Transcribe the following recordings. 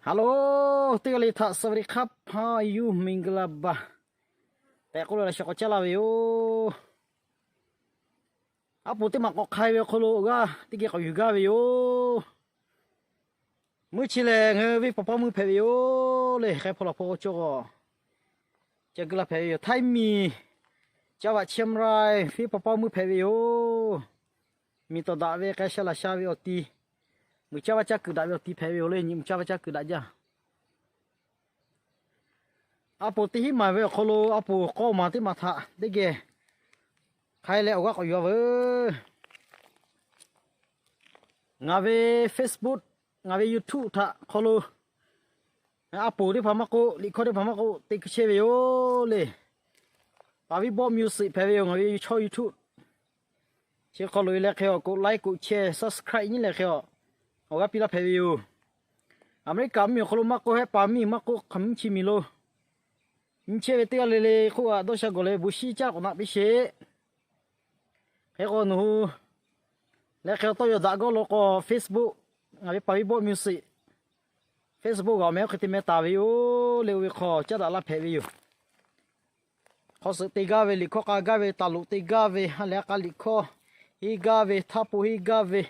Hello, teˇ g'aˇ le htaꞈ สวัสดีครับ พายุ minglaˇ baˬ tehꞈ k'oˆ lo laꞈ sheh k'awꞈ caˉ laˇ ve yoˬ. Aˉ poˍ teˇ maˬ k'awꞈ hk'ai ve awˬ hk'aw lo g'aˇ teˇ geh k'awꞈ yuˬ gaˇ ve yoˬ. Mvuhˇ chi lehˬ, ngaˬ hui venˇ paw paw mvuhˇ hpehꞈ ve yoˬ le. Hk'e hpaw laˬ hpaw k'o cawˇ k'o, ca gu la hpehꞈ ve yoˬ. Htaiˇ miˬ, caˇ vaꞈ Chiang Mai, venˇ paw paw mvuhˇ hpehꞈ ve yoˬ. Miˬ tawˍ daꞈ ve k'ai sha laˬ sha ve awˬ ti, muiˬ caˇ vaˇ caˇ kuiˬ daꞈ ve awˬ ti hpehꞈ ve yoˬ le. Nyi muiˬ caˇ vaˇ caˇ kuiˬ daꞈ jaˇ. Aˉ poˍ teˇ hinˉ maˬ ve awˬ hk'aw lo aˉ poˍ k'awˇ maˬ teˇ maˬ htaꞈ teˇ geh hk'ai leh awˬ g'aˇ k'awꞈ yuˬ-a veuˬ. Ngaˬ ve Facebook, ngaˬ ve YouTube htaꞈ hk'aw lo aˉ poˍ teˇ hpaˍ maˇ k'oˆ, liꞈ hkawˇ teˇ hpaˍ maˇ k'oˆ, te kuiˬ chehˇ ve yoˬ le. Paˍ viˉ bawˆ music hpehꞈ ve yoˬ ngaˬ ve chaw YouTube. Chi hk'aw lo e leh hk'e a, k'oꞈ like k'oꞈ share subscribe nyi leh hk'e a, awˬ g'aˇ piˇ laˇ hpehꞈ ve yoˬ. Aˍmeˍriˆkaˍ mvuhˇ miˬ awˬ hk'aw lo maˇ k'oˆ, hehˆ paˍ mvuhˇ miˬ maˇ k'oˆ, hk'aˬ mvuhˇ chi miˬ lo nyi chehˇ ve teˇ g'aˇ le le k'oˆ a, dawˇ sha gawˬ leh bon shinˉ caˉ k'awꞈ naꞈ piˇ sheˍ. Hk'e k'o nawˬ hui leh hk'e a tawˇ yaw daꞈ g'awˇ lo k'o Facebook, ngaˬ ve paˍ viˉ bawˆ music, Facebook g'aꞈ meh oˇ hk'e te meh taˍ ve yoˬ le. Oˇ ve hk'aw caˉ daꞈ laˇ hpehꞈ ve yoˬ. Hk'aw suhˍ te gaˇ ve, liꞈ hkawˇ k'a gaˇ ve, taˍ loꞈ te gaˇ ve, ha lehˬ a k'a liꞈ hkawˇ henˇ gaˇ ve, htaˇ po henˇ gaˇ ve,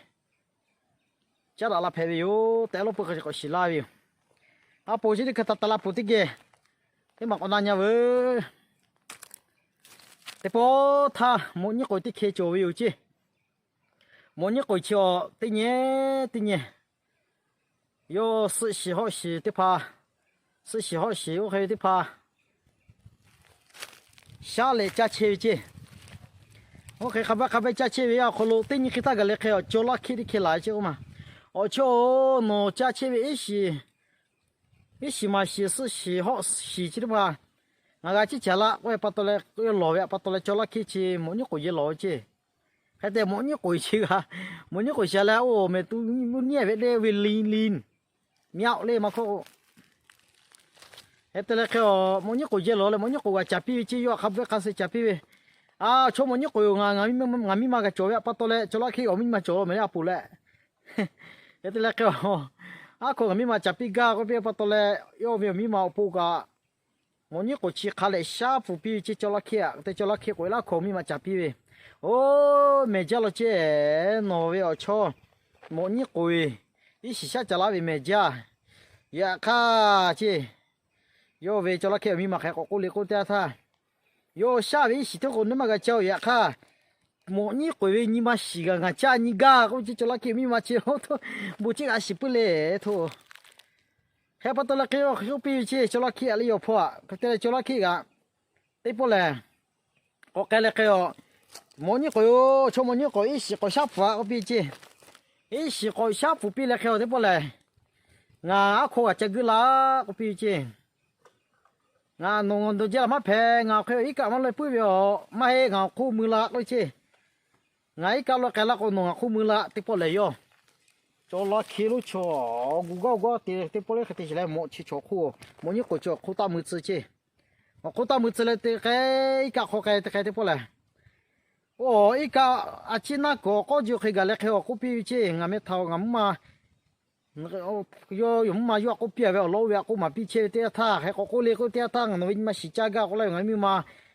caˉ daꞈ la hpehꞈ ve yoˬ tehꞈ lawˇ pui hk'a shiˍ k'awꞈ shiˍ laˇ ve yoˬ. Aˉ poˍ chi teˇ hk'e taˍ taˍ la poˍ teˇ geh teˇ maˬ k'awꞈ na nya veuˬ. Teˇ pawˆ htaˇ mawꞈ nyiˉ k'oˍ teˇ hkeh cawˬ ve yoˬ ceˇ. Mawꞈ nyiˉ k'oˍ chi a, teˇ nyi teˇ nyi yawˇ suhˆ shiˍ hawˆ shiˍ teˇ hpaˍ, suhˆ shiˍ hawˆ shiˍ oˇ hk'e ve teˇ hpaˍ shaˉ leh caˇ chehˇ ve ceˇ. Oˇ hk'e hk'a beuˆ hk'a beuˆ caˇ chehˇ ve awˬ hk'aw lo teˇ nyi hk'e htaˇ gaˬ leh hk'e awˬ caw laˇ hkiˆ teˇ hkeh laˬ ve ceˇ k'oˆ ma. Awˬ chawˇ nawˬ caˇ chehˇ ve iˉ shiˍ, iˉ shiˍ maˍ shiˍ suhˆ shiˍ hawˆ shiˍ chi teˇ hpaˍ ngaˬ g'a ciˉ caˍ laˇ k'oˆ ve pa taw leh, yawˇ lawˬ ve pa taw leh caw laˇ hkiˆ chi mawꞈ nyiˉ k'oˍ yehˬ lawˬ ve ceˇ. Hk'e te mawꞈ nyiˉ k'oˍ chi g'a, mawꞈ nyiˉ k'oˍ shaˍ leh oˇ mehˍ tu nyiˇ ve le ve li li, myaꞈ le maˇ hkawˇ k'o. Hk'e te leh hk'e a, mawꞈ nyiˉ k'oˍ yehˬ lawˬ leh mawꞈ nyiˉ k'oˍ g'a caˍ piˇ ve ceˇ, yawˇ hk'a beuˆ hk'a suh caˍ piˇ ve. A, chaw mawꞈ nyiˉ k'oˍ yoˬ, ngaˬ miˇ ma g'a cawˬ ve pa taw leh caw laˇ hkiˆ awˬ miˇ ma cawˬ mehˍ le a poˍ leh. Hk'e te leh hk'e a, aˉ hk'aw ngaˬ miˇ ma caˍ piˇ gaˇ k'oˆ piˇ pa taw leh, yawˇ ve awˬ miˇ ma awˬ pon kaꞈ mawꞈ nyiˉ k'oˍ chi hk'a leh shaˉ pfuhˍ piˇ ve ceˇ. Caw laˇ hkiˆ a te caw laˇ hkiˆ k'oꞈ e laˇ hk'aw miˇ ma caˍ piˇ ve. Oˇ, mehˍ jaˇ law ceˇ, nawˬ ve awˬ chawˇ mawꞈ nyiˉ k'oˍ iˉ shiˍ shaˉ caˍ laˇ ve mehˍ jaˇ. Yaꞈ hk'aˇ ceˇ, yawˇ ve caw laˇ hkiˆ awˬ miˇ ma hk'e k'awꞈ k'oˆ le k'oˆ teˇ yanˇ htaˇ, yawˇ shaˉ ve iˉ shiˍ teˇ k'o neˇ maˇ g'a caˇ-oˬ. Yaꞈ hk'aˇ mawꞈ nyiˉ k'oˍ ve nyi ma shiˍ g'a ngaˬ caˇ nyi gaˇ k'oˆ ve ceˇ. Caw laˇ hkiˆ miˇ ma chi lo to bon ceˇ g'a shiˍ puiˉ le hto. Hk'e pa taw leh hk'e k'oˆ piˇ ve ceˇ, caw laˇ hkiˆ a le yawˇ hpawˇ a hk'e te leh caw laˇ hkiˆ g'aꞈ teˇ pawˆ lehˬ k'awꞈ k'ai leh hk'e a, mawꞈ nyiˉ k'oˍ yoˬ, chaw mawꞈ nyiˉ k'oˍ iˉ shiˍ k'awꞈ shaˉ pfuhˍ a k'oˆ piˇ ceˇ. Iˉ shiˍ k'awꞈ shaˉ pfuhˍ piˇ leh hk'e a teˇ pawˆ lehˬ, ngaˬ aˉ hk'aw g'aꞈ ca guiˇ la k'oˆ piˇ ve ceˇ. Ngaˬ nawˬ ngaˬ dawˬ jaˇ laˬ maˇ hpehꞈ, ngaˬ awˬ hk'e iˉ kaˆ maˇ laweh puiˉ ve a, maˇ heˆ ngaˬ awˬ hk'oˆ mui la k'oˆ ve ceˇ. Ngaˬ iˉ kaˆ laweh k'ai la k'o nawˬ ngaˬ hk'oˆ mui la teˇ pawˆ lehˬ yawˇ caw laˇ hkiˆ lonˉ chaw gu g'awˇ g'awˇ te teˇ pawˆ le hk'e te shiˍ leh mawꞈ chi chaw hk'oˆ, mawꞈ nyiˉ k'oˍ chi awˬ hk'oˆ taˆ mui tcuh ceˇ. Awˬ hk'oˆ taˆ mui tcuh leh te k'ai iˉ kaˆ hk'aw k'ai te k'ai teˇ pawˆ lehˬ, oˇ iˉ kaˆ a ciˉ naˉ kuiˬ awˬ k'awˇ ji hk'e gaˬ leh hk'e awˬ k'oˆ piˇ ve ceˇ. Ngaˬ meh htaꞈ ngaˬ mvuhˇ ma yawˇ yawˬ mvuhˇ ma yawˇ a k'oˆ piˇ a ve awˬ lawn oˇ ve a k'oˆ maˍ piˇ chehˇ ve teˇ yanˇ htaˇ hk'e k'awꞈ k'oˆ le k'oˆ teˇ yanˇ htaˇ, ngaˬ nawˬ ve nyi ma shiˍ caˇ gaˇ k'oˆ laˇ ve ngaˬ miˇ ma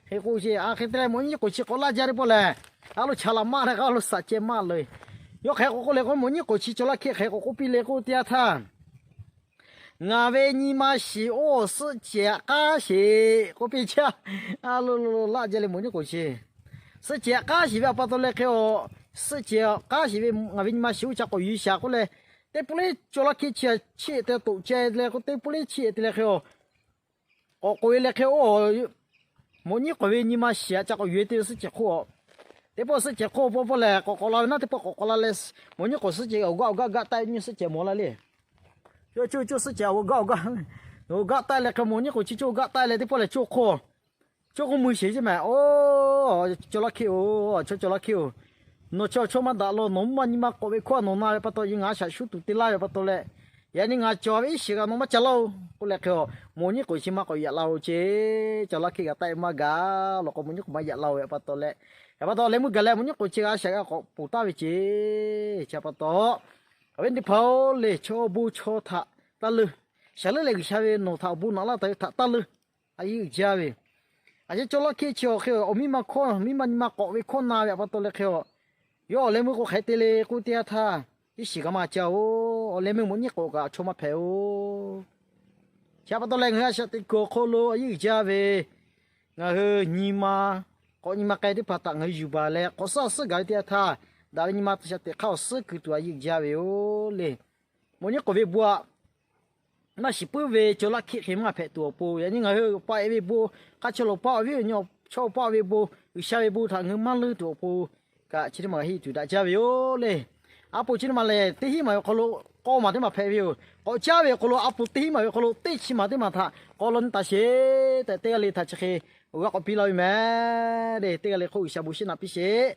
hk'e k'oˆ ceˇ. A hk'e te leh mawꞈ nyiˉ k'oˍ chi k'awꞈ laˇ jaˇ teˇ pawˆ lehˬ, a lo chaˍ laꞈ maˇ leh k'a lo saꞈ ceh maˇ le. Yawˇ hk'e k'awꞈ k'oˆ le k'o mawꞈ nyiˉ k'oˍ chi caw laˇ hkiˆ hk'e k'awꞈ k'oˆ piˇ le k'oˆ teˇ yanˇ htaˇ, ngaˬ ve nyi ma shiˍ oˇ suhˆ cehˬ k'aˉ sheˍ k'oˆ piˇ caˇ. A lo lo laˇ jaˇ le mawꞈ nyiˉ k'oˍ chi suhˆ cehˬ k'aˉ sheˍ ve a pa taw leh hk'e a, suhˆ cehˬ k'aˉ sheˍ ve ngaˬ ve nyi ma shiˍ oˇ ca k'awꞈ yuˬ shaˍ k'oˆ leh, teˇ pawˆ le caw laˇ hkiˆ chi a chiˆ te toꞈ ceh leh k'o teˇ pawˆ le chiˆ te leh hk'e a k'awꞈ k'oꞈ e leh hk'e oˇ mawꞈ nyiˉ k'oˍ ve nyi ma shiˍ a ca k'awꞈ yuˬ e te ve suhˆ cehˬ hk'oˆ a. Teˇ pawˆ suhˆ cehˬ hk'oˆ pawˆ pawˆ lehˬ k'awꞈ k'awꞈ la ve naˉ teˇ pawˆ k'awꞈ k'awꞈ la leh, mawꞈ nyiˉ k'oˍ suhˆ cehˬ awˬ g'aˇ awˬ g'aˇ gaˆ taˆ nyi suhˆ cehˬ mawˬ la le. Yawˇ cuˇ cuˇ suhˆ cehˬ awˬ g'aˇ awˬ g'aˇ, awˬ g'aˇ taˆ leh hk'e mawꞈ nyiˉ k'oˍ chi cuˇ g'aˇ taˆ leh teˇ pawˆ lehˬ cuˇ hk'oˆ, cuˇ k'oˆ mui sheˍ ceˇ mehˍ. Oˇ, caw laˇ hkiˆ oˬ, chaw caw laˇ hkiˆ oˬ, nawˬ chaw chaw maˇ daꞈ law, nawˬ mvuhˇ ma nyi ma k'awꞈ ve hkawˇ nawˬ na ve pa taw, yaꞈ nyi ngaˬ a shaꞈ shuˉ tuˬ te laˇ ve pa taw leh, yaꞈ nyi ngaˬ cawˬ ve iˉ shiˍ g'a nawˬ maˇ ca laˇ-oˬ k'oˆ leh hk'e a, mawꞈ nyiˉ k'oˍ chi maˇ k'awꞈ yaꞈ la-oˬ ceˇ. Caw laˇ hkiˆ g'a taˆ maˇ gaˬ law k'o mawꞈ nyiˉ k'oˍ maˇ yaꞈ la-oˬ ve pa taw leh, hk'e pa taw leh mvuhˇ gaˬ leh mawꞈ nyiˉ k'oˍ chi g'a shaꞈ g'a k'awꞈ poˬ taˍ ve ceˇ. Chi pa taw, awˬ viˉ teˇ hpaˍ-oˬ le, chaw bon chaw htaꞈ taˇ leuˬ. Shaˍ leuˉ leh G'uiˬsha ve nawˬ htaꞈ awˬ bon naꞈ laˇ taˍ ve htaꞈ taˇ leuˇ. A yeˇ uiˍ jaˇ ve, a ciˉ cawˇ laˇ hkiˆ chi awˬ hk'e awˬ miˇ ma hkawˇ miˇ ma nyi ma k'awꞈ ve hkawˇ na ve htaꞈ pa taw leh hk'e a, yawˇ awˬ leh meuˇ k'o hk'e te le k'oˆ teˇ yanˇ htaˇ, iˉ shiˍ kaꞈ maˇ caˇ-oˬ. Awˬ leh meuˇ maw nyiˉ k'awꞈ kaꞈ chaw maˇ hpehꞈ-oˬ. Chi htaꞈ pa taw leh ngaˬ hui a shaꞈ teꞈ kuiˬ awˬ hk'aw lo a yeˇ uiˍ jaˇ ve, ngaˬ hui nyi ma, k'awꞈ nyi ma k'ai teˇ hpaˍ htaꞈ ngaˬ hui yuˬ baˬ leh k'awꞈ suhˉ suhˉ gaˬ ve teˇ yanˇ htaˇ, daꞈ ve nyi ma htaꞈ shaꞈ teꞈ hk'aˇ awˬ suhˉ kuiˬ tuˬ a yeˇ uiˍ jaˇ ve yoˬ le. Maw nyiˉ k'awꞈ ve bon aꞈ, maˇ shiˍ puiˉ ve cawˇ laˇ hkiˆ hk'e maˇ hpehꞈ tuˬ awˬ pon, yaꞈ nyi ngaˬ hui pa-e ve bon, hk'a chaw lo paˇ-oˬ ve, chaw paˇ-oˬ ve bon, G'uiˬsha ve bon htaꞈ ngaˬ hui maˇ leuˇ tuˬ awˬ pon kaꞈ, chi teˇ maˬ heˆ tuˬ daꞈ jaˇ ve yoˬ le. A poˍ chi teˇ maˬ lehˬ, teˇ hinˉ maˬ ve awˬ hk'aw lo k'awˇ maˬ teˇ maˬ hpehꞈ ve yoˬ. K'awꞈ caˇ ve awˬ hk'aw lo a poˍ teˇ hinˉ maˬ ve awˬ hk'aw lo teˇ chi maˬ teˇ maˬ htaꞈ k'awꞈ law nyi taˍ sheˍ tehꞈ, teˇ g'aˇ le htaꞈ chi hk'e awˬ g'aˇ k'awꞈ piˇ laˇ ve mehˍ le. Teˇ g'aˇ le hk'oˆ G'uiˬsha bon shiˉ naꞈ piˇ sheˍ.